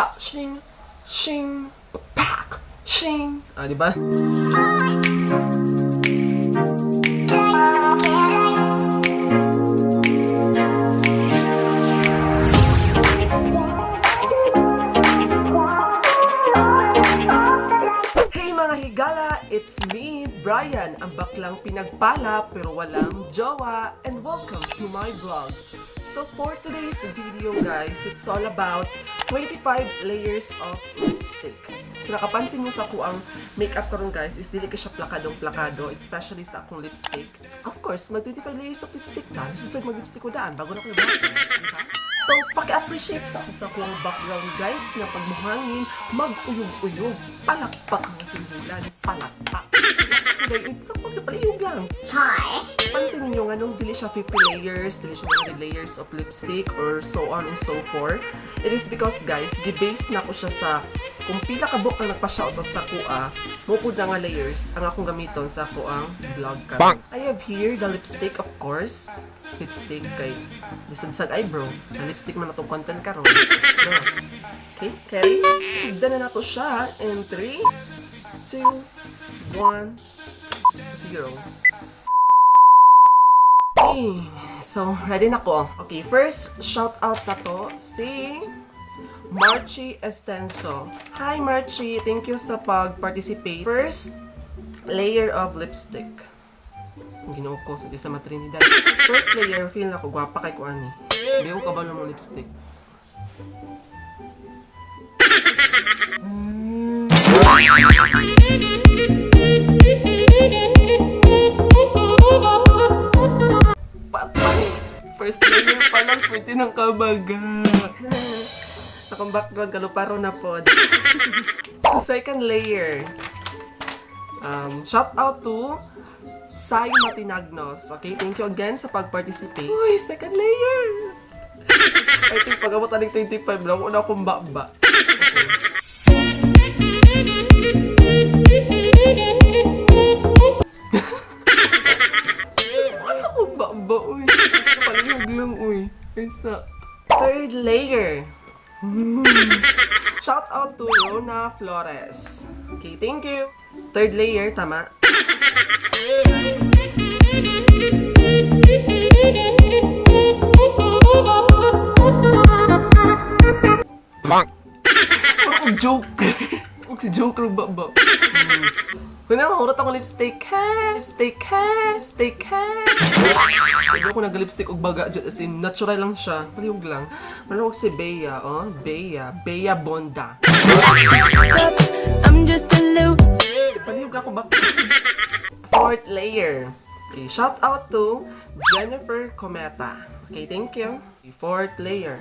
pa, shing, shing, pak, shing. Ah, di ba? It's me, Brian, ang baklang pinagpala pero walang jowa, and welcome to my vlog. So for today's video guys, it's all about 25 layers of lipstick. Kung nakapansin mo sa ako ang makeup karon guys, is dili ka siya plakadong-plakado, especially sa akong lipstick. Of course, mag 25 layers of lipstick na. Susag mag-lipstick ko daan bago na ko diba? So, paki-appreciate sa akong background guys na pagmuhangin, mag-uyog-uyog, palakpak ang sindulan, palakpak. Palakpak na paliyog lang. Hi! Pansin niyo nga nung dili siya 50 layers, dili siya 100 layers of lipstick or so on and so forth. It is because guys, gi-base na ko siya sa kung pila ka book ang nagpa-shoutout sa kuha, mukod na nga layers ang akong gamiton sa ako ang vlog ka. I have here the lipstick of course. Lipstick kay lisod sa eyebrow. Ang lipstick man natong content karon. Okay, okay. Sugdan na nato siya in 3, 2, 1, 0. Okay, so ready na ko. Okay, first shout out na to si Marchi Estenso. Hi Marchi, thank you sa pag-participate. First layer of lipstick. Ginoo ko sa matrinidad. First layer, feel na ko gwapa kay ko ani. Biyo ka ba ng lipstick? Patay. First layer pa lang, pwede ng kabaga. Akong background, kaluparo na pod. So, second layer. Shout out to Sai Matinagnos. Okay, thank you again sa pag-participate. Uy, second layer! I think pag-abot aling 25 lang, una akong baba. Wala akong baba, uy. Palihog lang, uy. Isa. Third layer. Shout out to Rona Flores. Okay, thank you. Third layer, tama. Parang joke. Huwag si joke rin baba. Kung na, mahurot akong lipstick. Lipstick. Huwag ako nag-lipstick og baga. As in, natural lang siya. Palihog lang. Malawag si Bea, oh. Bea Bonda. I'm just a loser. Palihog ako ba? Fourth layer. Okay, shout out to Jennifer Cometa. Okay, thank you. Fourth layer.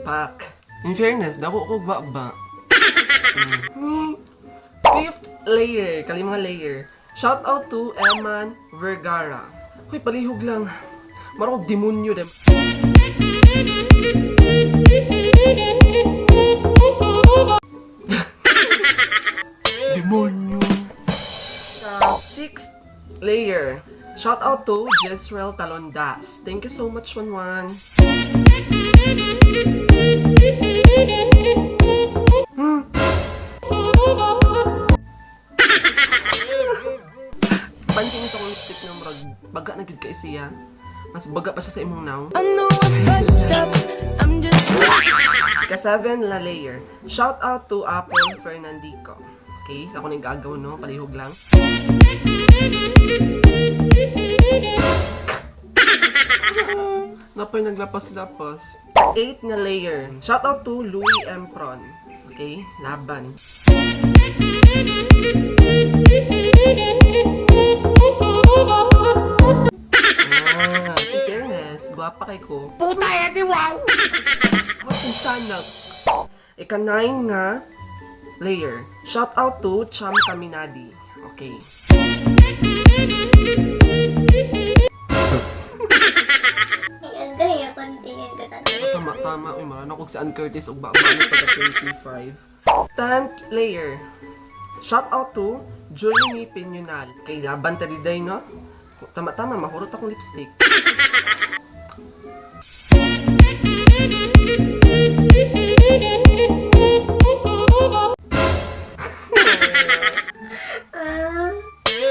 Pak. In fairness, dako ko ba? Fifth layer. Kalimang layer. Shout out to Eman Vergara. Hoy, palihog lang. Marong demonyo dem. Demonyo. Sixth layer. Shout out to Jezreel Talondas. Thank you so much, Wanwan. Pansin sa kong lipstick ng baga na gud kay siya. Mas baga pa siya sa imong now. Ka-7 na layer. Shout out to Apple Fernandico. Okay, sa ako nang gagaw no, palihog lang. Napay naglapas-lapas. 8 na layer. Shout out to Louis Empron. Okay, laban. In fairness, guwapa kay ko. Puta edi wow! Ang tiyanak. Ika-9 nga layer. Shout out to Cham Kaminadi. Okay. Tama. Uy, marano kong si Ann Curtis o ba? Pagka 25. 10th layer. Shout out to Julie Pinyonal. Kay laban tadi day, no? Tama-tama, mahurot akong lipstick.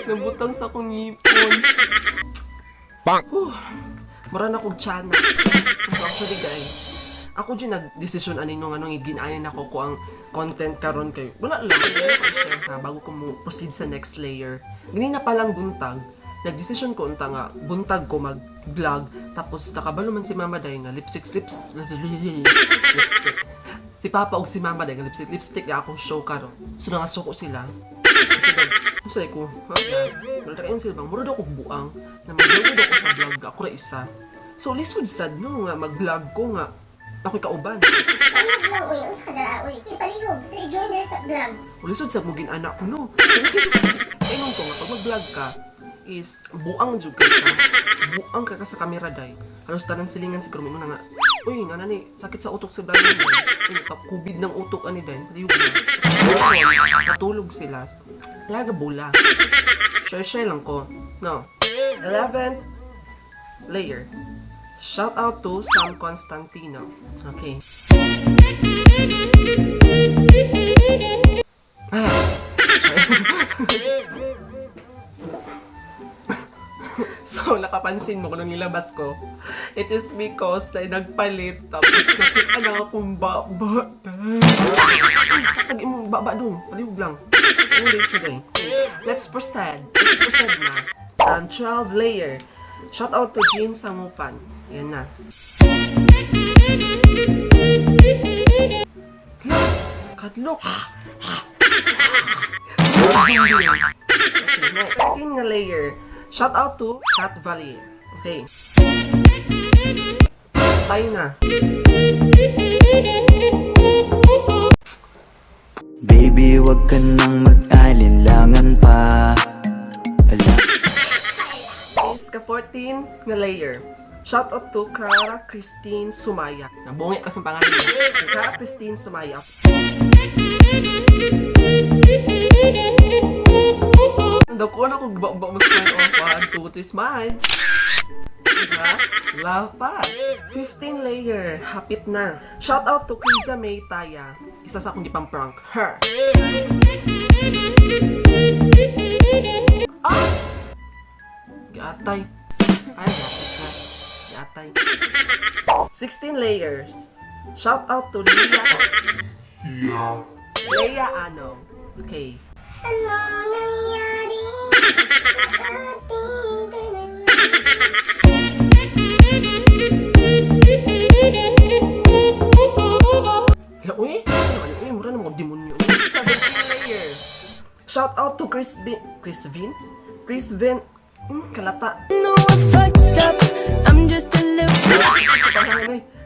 Nabutang sa akong ngipon. Mara na kong tiyanak. Actually guys, ako dyan nag-desisyon anong iginayan ako ko ang content karon kayo. Wala lang, bago ko mo proceed sa next layer. Ganina palang buntag, nag-desisyon ko unta nga, buntag ko mag-vlog, tapos nakabalo man si Mama Day nga lipstick. Si Papa og si Mama Day nga lipstick nga akong show karon. So nangaso ko sila. Kasi sabi ko, wala kayong silbang, murad ako buang, na mag-vlog ako sa vlog, ako na isa. So, lisod sad no nga, mag-vlog ko nga, ako'y kauban. Uy, ipalihog, join na sa vlog. Lisod sad mo gin-anak ko, no? Ingon ko nga, pag mag-vlog ka, is buang jud ka. Buang ka sa camera day. Halos tanang silingan si Krumi mo na nga, uy, nanani, sakit sa utok si Brian day. Kubid ng utok ani day, palihog na. Natulog sila. Laga bula. Share lang ko. No. 11th layer. Shout out to Sam Constantino. Okay. So, nakapansin mo kung nung nilabas ko, it is because na nagpalit, tapos nakita na akong baba. Katagin mong baba doon. Palihog lang. Let's proceed. na. 12 layer. Shout out to Jean Samupan. Yan na. Kadlok. Okay, 13 na layer. Shout out to Cat Valley. Okay. Tayo na. Baby, wag ka nang mag-alinlangan pa. Is ka 14 na layer. Shout out to Clara Christine Sumaya. Nabungi ka sa pangalan niya. Clara Christine Sumaya. Daw ko na kung ba mo smile on 1, 2, 3, smile. Diba? Love pa. 15 layer. Hapit na. Shout out to Krisa May Taya. Isa sa akong gipang prank. Her. Ah! Gatay. Ay, gapit na. Gatay. 16 layer. Shout out to Leia Ano. Okay. Ano nangyari sa ating dalawa? Uy, mura na mga demonyo. 17 layer. Shout out to Chris Vin, kalata. No, I fucked up. I'm just a little.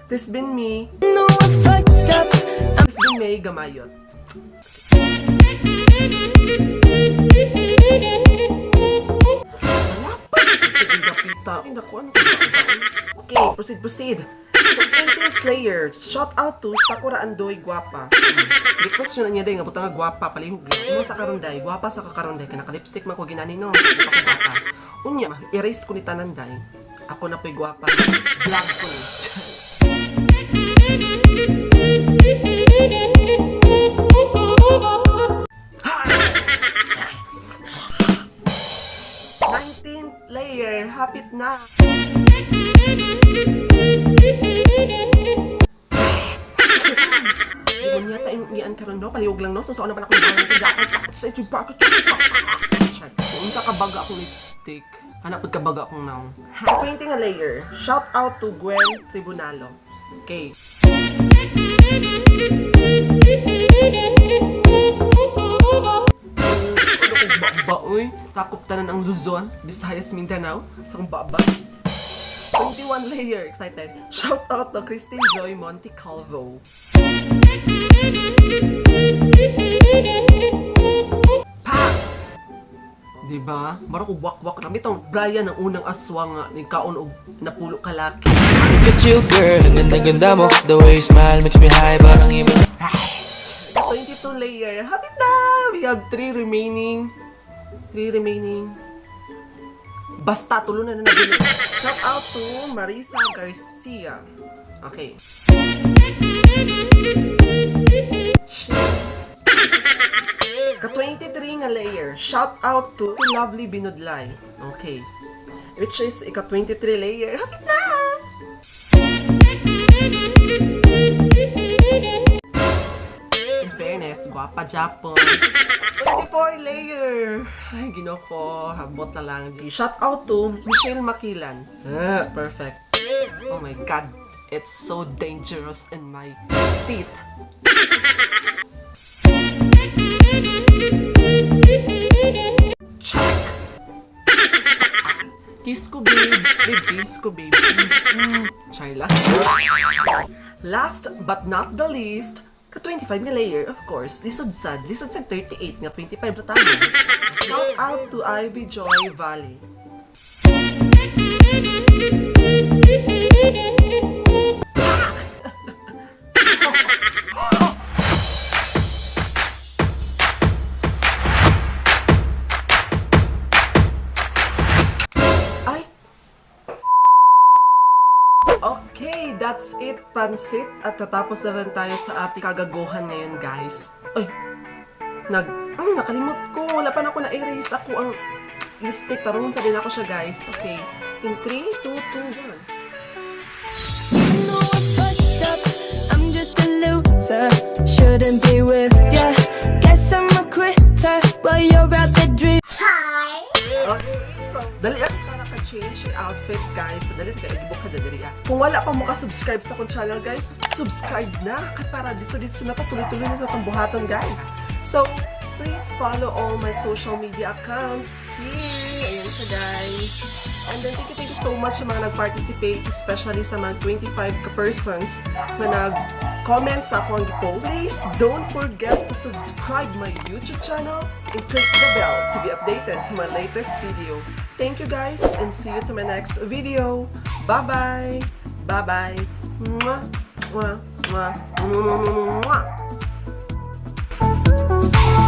Chris Vin Me, No, I fucked up. Chris Vin May Gamayot. Malapas! Gapita. Ay, naku, ano ba? Okay, proceed. 18th layer. Shout out to Sakura Andoy Guapa. Request yun na niya day nga butang nga guwapa, palihog lang. Ano sa karonday, guwapa sa kakaronday, kaya naka-lipstick man ko ginani no. Hindi pa ko guwapa. Unya, erase ko ni tananday. Ako na po'y guwapa. Vlog ko ni. 19th layer, hapit na. Hindi yata iyan karon no, palihog lang no. So na pa na akong dapat sa ito ba? Kung sa kabaga akong lipstick, hanap kabaga akong now. 20 nga layer. Shout out to Gwen Tribunalo. Okay. Baoy, sakop tanan ang Luzon, Visayas, Mindanao, sa kong baba. 21 layer, excited. Shout out to Christine Joy Monte Calvo. Pa! Diba? Mara ko wak-wak na. Itong Brian ang unang aswang nga, ni kaon og napulo kalaki. Look at you girl, ang ganda-ganda mo. The way you smile makes me high, parang iba. 22 2 layer. Hapit na! We have 3 remaining. 3 remaining. Basta, tulo na nabili. Shout out to Marisa Garcia. Okay. Ka-23 nga layer. Shout out to Lovely Binudlay. Okay. Which is ika-23 layer. Hapit na! In fairness, guwapa Japon. 24 layer. Ay, ginoko. Habot na lang. Shout out to Michelle Makilan. Perfect. Oh my God. It's so dangerous in my teeth. Check. Kiss ko, babe. Babe, kiss ko, babe. Chayla. Last but not the least, ka-25 nga layer, of course. Lisod sad 38 nga 25 na tayo. Shout out to Ivy Joy Valley. Okay, that's it, pansit. At tatapos na rin tayo sa ating kagaguhan ngayon, guys. Ay, nakalimot ko. Wala pa na ako na-erase ako ang lipstick. Tarungan sa din ako siya, guys. Okay, in 3, 2, 2, 1. know I fucked up. I'm just a loser. Shouldn't be with ya. Guess I'm a quitter while you're out there dreaming. Char! Okay, so, dali para ka-change yung outfit, guys. So, dali ka, i-book ka dali. Kung wala pa mo ka-subscribe sa akong channel, guys, subscribe na. Kaya para dito na tuloy-tuloy na sa tambuhaton, guys. So, please follow all my social media accounts. Yay! Ayan siya, guys. And then, thank you so much sa mga nag-participate, especially sa mga 25 persons na nag-comment sa akong post. Please don't forget to subscribe my YouTube channel and click the bell to be updated to my latest video. Thank you guys and see you to my next video. Bye-bye! Bye-bye! Mwah! Mwah! Mwah! Mwah! Mwah! Mwah!